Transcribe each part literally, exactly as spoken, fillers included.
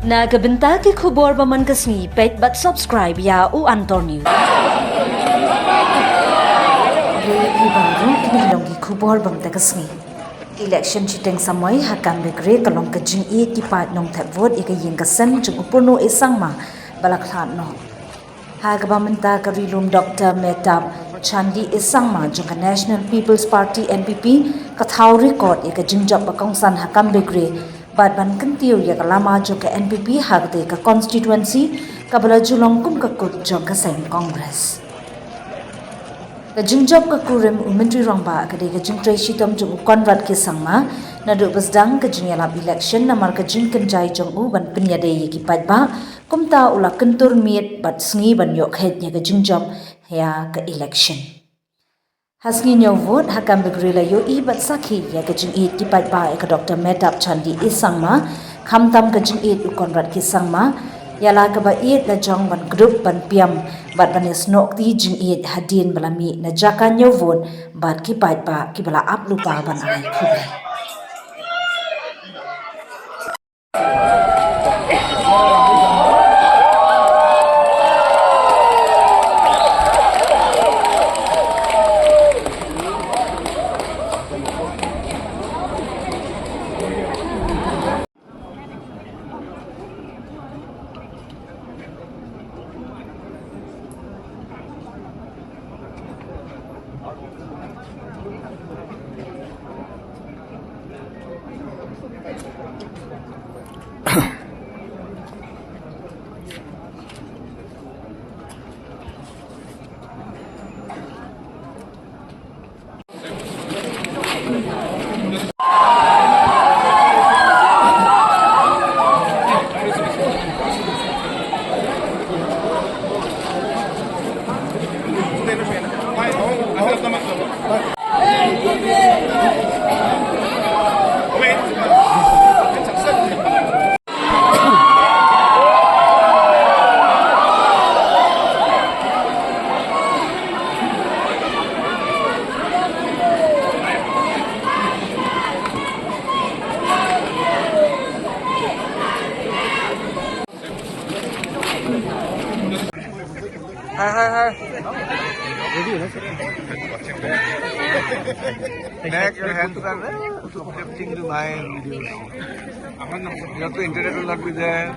Na ka bynta ki khubor ba man ka sngi, peit bad subscribe ïa U Antor News. Dei ki bang ruh kine ki long ki khubor ba man ka sngi. Election shiteng samoi ha Gambegre ka long ka jingïeit ki paid nongthep vote ïa ka ïing ka sem jong u Purno A Sangma ba la khlad noh. Ha kaba mynta ka ri lum Doctor Mehtab Chandee A Sangma jong ka National People's Party N P P ka thaw record ïa ka jingjop ba kongsan ha Gambegre bad ban kyntiew ïa ka lama jong ka N P P ha katei ka constituency kaba la ju long kum ka kut jong ka seng Congress. Ka jingjop ka kurim u Myntri Rangbah ka dei ka jingtrei shitom jong u Conrad K Sangma naduh ba sdang ka jingïalap election namar ka jingkynjai jong u ban pynïadei ïa ki paidbah. Kumta u la kyntur miet bad sngi ban ïoh khet ïa ka jingjop ïa ka election. Ha sngi ñiew vote ha Gambegre la ïohi bad sakhi ïa ka jingïeit ki paidbah ïa ka Doctor Mehtab Chandee A Sangma, khamtam ka jingïeit u Conrad K Sangma, ïa la kaba ïeit la jong ban kdup ban piam bad ban ïasnoh kti jingïeit hadien ba la mih na jaka ñiew vote bad ki paidbah kiba la ap lypa ban ai khublei. Hi, hi, hi. Make your hands up, eh? Subjecting to my videos. You have to internet will not be there.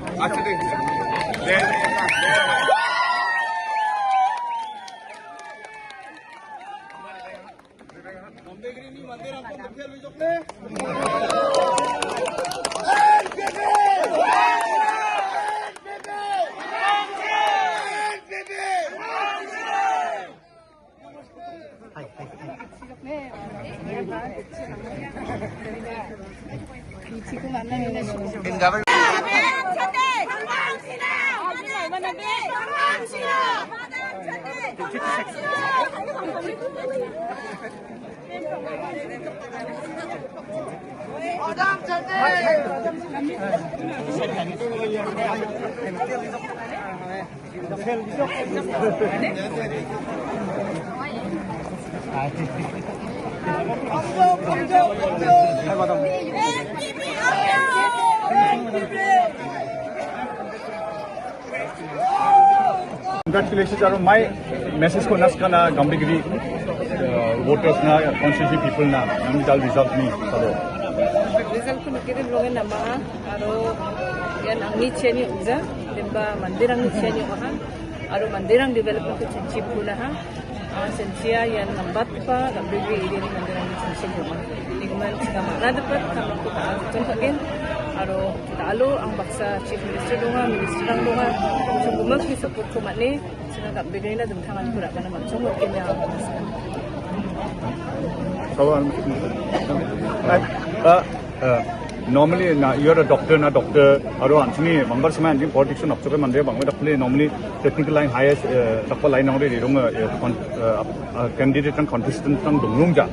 Congratulations, aro my message ko nas kana Gambegre, uh, voters na, constituency people na, nang dal result ni salo. Result ko nang kirim longen nama, aro ïan angni cheni uja, demba mandir angni cheni uha, aro mandir ang development ko chenchi puna ha. Ah, shenchi ïa nambat pa, Gambegre area ni mandir ang shenchi puna. Ningman sika mana dapat, kamang ko ka ang tun kagen, aro kita alo ang baksa Chief Minister donga, Minister ang donga, sungguh mas ki support ko mane, sika Gambegre na dum thangan pura kana mang chong kenya. Sawan. Uh, uh, normally na, you're a doctor, na doctor, aro ansini bangbar sama anjing politics na chokre mande bangbar dakle normally technical line highest, uh, takpa line nangre rirung, uh, con-, uh, uh, candidate and contestant tang dungrung ja.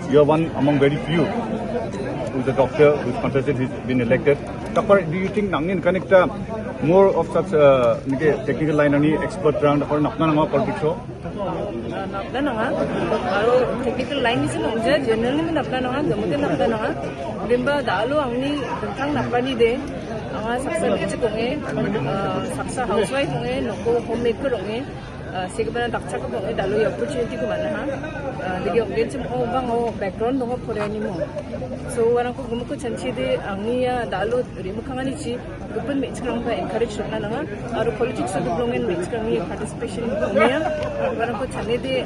You are one among very few who's a doctor, who's contested, he's been elected. Takpa, do you think nangin connect, uh, more of such, uh, nike technical line ani expert rang takpa nakna nangwa politics ho? Ah, napna nanga. Aro technical line ni sin ongja, generally min napna nanga, gamutin napna nanga. Dimba dalo angni tentang napna ni de. Saksa kong e, saksa housewife kong e, noko homemaker kong e, sigi bana dakcha kong e, da lo ya opportunity ko mana ha. Digi kong e chim kong bang o background dong pore ni mo. So warang ko gumuko chanchi de angni ya da lo rimu kangani chi, gupun me chikang ba encourage na nanga, aru politics so dublong en me chikang ni participation ko ya, warang ko chane de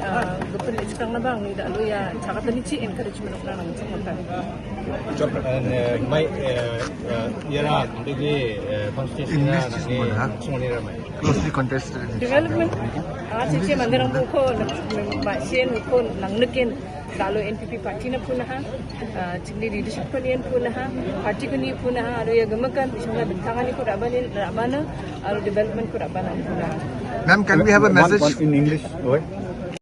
gupun me chikang na bang ni da lo ya chakatani chi encouragement na nang chakata. And uh, my uh, uh, yara digi uh, constitution na ngi songni ra mai. Closely contested. Development. Ah, chichi mandir ang buko, ma sien ko nang nukin. Dalo N P P party na puna ha, chingni leadership ko ni puna ha, party ko ni puna ha, aru ya gemakan, bisong na bintang ni ko rabani rabana, aru development ko rabana puna ha. Ma'am, can we have a message? In English, why?